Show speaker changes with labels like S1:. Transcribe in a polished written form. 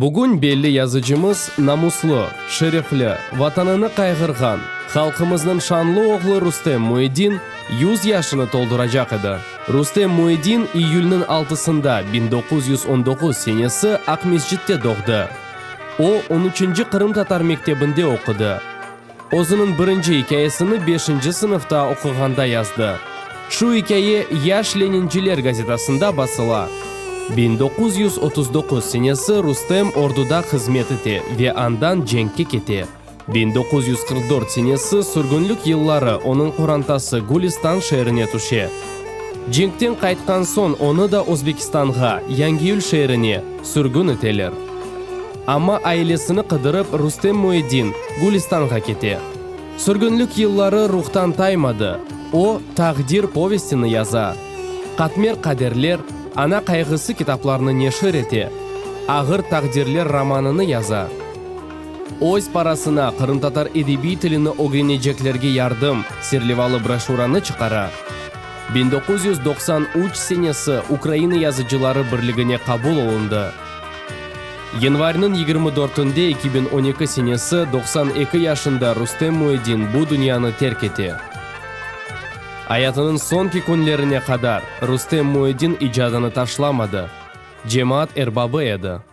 S1: Bugün belli yazıcımız namuslı, şerefli, Vatanını qayğırğan, halqımıznıñ şanlı oğlu Rustem Müedin 100 yaşını tolduracaq edi. Rustem Müedin iyülniñ altısında 1919 senesi Aqmescitte doğdı. O, on üçünci qırımtatar mektebinde oqudı. Özüniñ birinci ikâyesini beşinci sınıfta oquğanda yazdı. Şu ikâye Yaş leninciler gazetasında basıla. 1939 senesi Rustem orduda hızmet ete ve andan cenkke kete. 1944 senesi sürgünlik yılları onıñ qorantası Gülistan şeerine tüşe. Cenkten qaytqan soñ onı da Özbekistanğa, Yangiyül şeerine, sürgün eteler. Amma ailesini qıdırıp Rustem Müedin Gülistanğa kete. Sürgünlik yılları ruhtan taymadı, o, Taqdir povestini yaza, Qatmer qaderler, Ana qayğısı kitaplarını neşir ete, Ağır taqdirler romanını yaza. Öz parasına qırımtatar edebiy tilini ögreneceklerge yardım serlevalı broşüranı çıqara. 1993 senesi Ukraina yazıcıları birligine qabul olundı. Yanvarniñ 24-ünde 2012 senesi 92 yaşında Rustem Müedin bu dünyanı terk ete. Ayatınıñ soñki künlerine qadar Rustem Müedin icadını taşlamadı, cemaat erbabı edi.